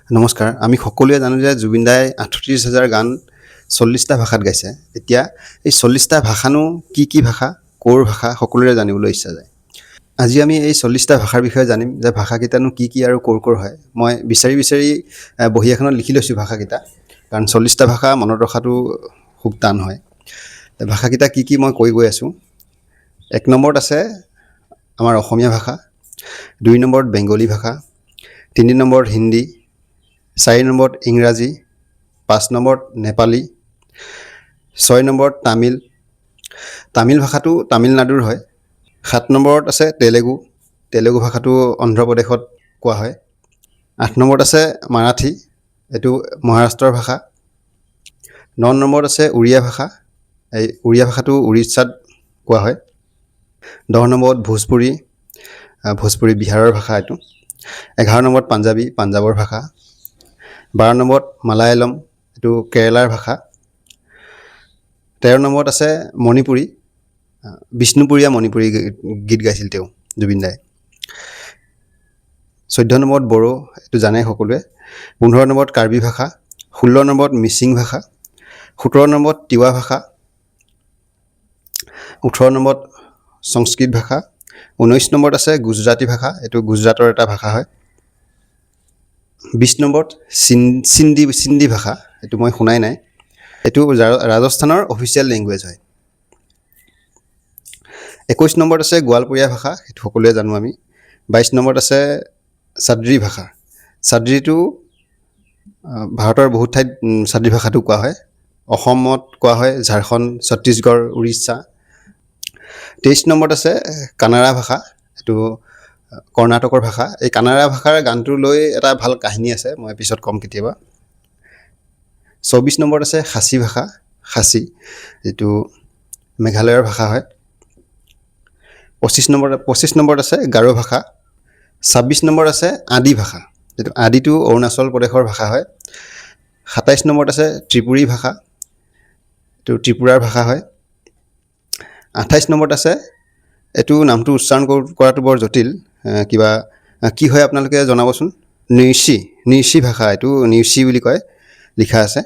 নমস্কাৰ। আমি সকলোৱে জানো যে জুবিন দাই 38 হাজাৰ গান 40টা ভাষাত গাইছে। এতিয়া এই 40টা ভাষানো কি কি ভাষা, ক'ৰ ভাষা, সকলোৰে জানিবলৈ ইচ্ছা যায়। আজি আমি এই 40টা ভাষাৰ বিষয়ে জানিম যে ভাষাকেইটানো কি কি আৰু ক'ৰ ক'ৰ হয়। মই বিচাৰি বিচাৰি বহী এখনত লিখি লৈছোঁ ভাষাকেইটা, কাৰণ 40টা ভাষা মনত ৰখাটো খুব টান হয়। ভাষাকেইটা কি কি, মই কৈ গৈ আছোঁ। এক নম্বৰত আছে আমাৰ অসমীয়া ভাষা, দুই নম্বৰত বেংগলী ভাষা, তিনি নম্বৰত হিন্দী, চাৰি নম্বৰত ইংৰাজী, পাঁচ নম্বৰত নেপালী, ছয় নম্বৰত তামিল। তামিল ভাষাটো তামিলনাডুৰ হয়। সাত নম্বৰত আছে তেলেগু। তেলেগু ভাষাটো অন্ধ্ৰপ্ৰদেশত কোৱা হয়। আঠ নম্বৰত আছে মাৰাঠী, এইটো মহাৰাষ্ট্ৰৰ ভাষা। ন নম্বৰত আছে উৰিয়া ভাষা। এই উৰিয়া ভাষাটো উৰিষ্যাত কোৱা হয়। 10 নম্বৰত ভোজপুৰী। ভোজপুৰী বিহাৰৰ ভাষা এইটো। 11 নম্বৰত পাঞ্জাবী, পাঞ্জাৱৰ ভাষা। 12 নম্বৰত মালায়ালম, এইটো কেৰেলাৰ ভাষা। 13 নম্বৰত আছে মণিপুৰী। বিষ্ণুপুৰীয়া মণিপুৰী গীত গাইছিল তেওঁ, জুবিন দাই। 14 নম্বৰত বড়ো, এইটো জানে সকলোৱে। 15 নম্বৰত কাৰ্বি ভাষা, 16 নম্বৰত মিচিং ভাষা, 17 নম্বৰত তিৱা ভাষা, 18 নম্বৰত সংস্কৃত ভাষা, 19 নম্বৰত আছে গুজৰাটী ভাষা, এইটো গুজৰাটৰ এটা ভাষা হয়। 20 নম্বৰত চিন্দি ভাষা, এইটো মই শুনাই নাই। এইটো ৰাজস্থানৰ অফিচিয়েল লেংগুৱেজ হয়। 21 নম্বৰত আছে গোৱালপৰীয়া ভাষা, সেইটো সকলোৱে জানো আমি। 22 নম্বৰত আছে চাদ্ৰী ভাষা। চাদ্ৰীটো ভাৰতৰ বহুত ঠাইত চাদ্ৰী ভাষাটো কোৱা হয়। অসমত কোৱা হয়, ঝাৰখণ্ড, ছত্তীশগড়, উৰিষ্যা। 23 নম্বৰত আছে কানাড়া ভাষা, এইটো কৰ্ণাটকৰ ভাষা। এই কানাড়া ভাষাৰ গানটো লৈ এটা ভাল কাহিনী আছে, মই পিছত ক'ম কেতিয়াবা। 24 নম্বৰত আছে খাচী ভাষা। খাচী যিটো মেঘালয়ৰ ভাষা হয়। 25 নম্বৰত আছে গাৰো ভাষা। 26 নম্বৰত আছে আদি ভাষা, যিটো আদিটো অৰুণাচল প্ৰদেশৰ ভাষা হয়। 27 নম্বৰত আছে ত্ৰিপুৰী ভাষা, এইটো ত্ৰিপুৰাৰ ভাষা হয়। 28 নম্বৰত আছে, এইটো নামটো উচ্চাৰণ কৰাটো বৰ জটিল, কিবা কি হয় আপোনালোকে জনাবচোন। নিৰ্চি, নিৰ্চি ভাষা, এইটো নিৰ্চি বুলি কয়, লিখা আছে।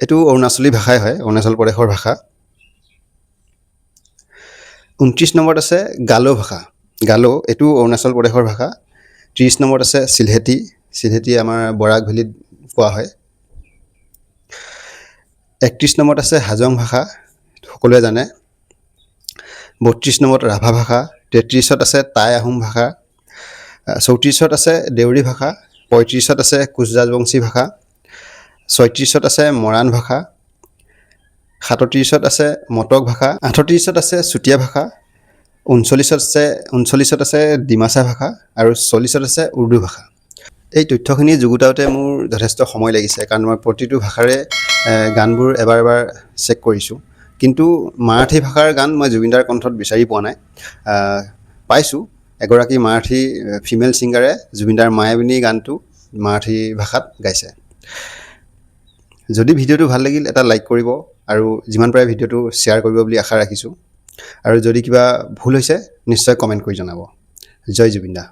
এইটো অৰুণাচলী ভাষাই হয়, অৰুণাচল প্ৰদেশৰ ভাষা। 29 নম্বৰত আছে গালো ভাষা। গালো, এইটো অৰুণাচল প্ৰদেশৰ ভাষা। 30 নম্বৰত আছে চিলহেটি। চিলহেটি আমাৰ বৰাক ভেলীত কোৱা হয়। 31 নম্বৰত আছে হাজং ভাষা, সকলোৱে জানে। 32 নম্বৰত ৰাভা ভাষা। 33ত আছে টাই আহোম ভাষা। 34ত আছে দেউৰী ভাষা। 35ত আছে কোচ ৰাজবংশী ভাষা। 36ত আছে মৰাণ ভাষা। 37ত আছে মটক ভাষা। 38ত আছে চুতীয়া ভাষা। 39ত আছে ডিমাচা ভাষা আৰু 40ত আছে উৰ্দু ভাষা। এই তথ্যখিনি যুগুতাওঁতে মোৰ যথেষ্ট সময় লাগিছে, কাৰণ মই প্ৰতিটো ভাষাৰে গানবোৰ এবাৰ এবাৰ চেক কৰিছোঁ। কিন্তু মাৰাঠী ভাষাৰ গান মই জুবিনদাৰ কণ্ঠত বিচাৰি পোৱা নাই। পাইছোঁ, এগৰাকী মাৰাঠী ফিমেল ছিংগাৰে জুবিনদাৰ মায়াবিনী গানটো মাৰাঠী ভাষাত গাইছে। যদি ভিডিঅ'টো ভাল লাগিল, এটা লাইক কৰিব আৰু যিমান পাৰে ভিডিঅ'টো শ্বেয়াৰ কৰিব বুলি আশা ৰাখিছোঁ। আৰু যদি কিবা ভুল হৈছে, নিশ্চয় কমেণ্ট কৰি জনাব। জয় জুবিন দা।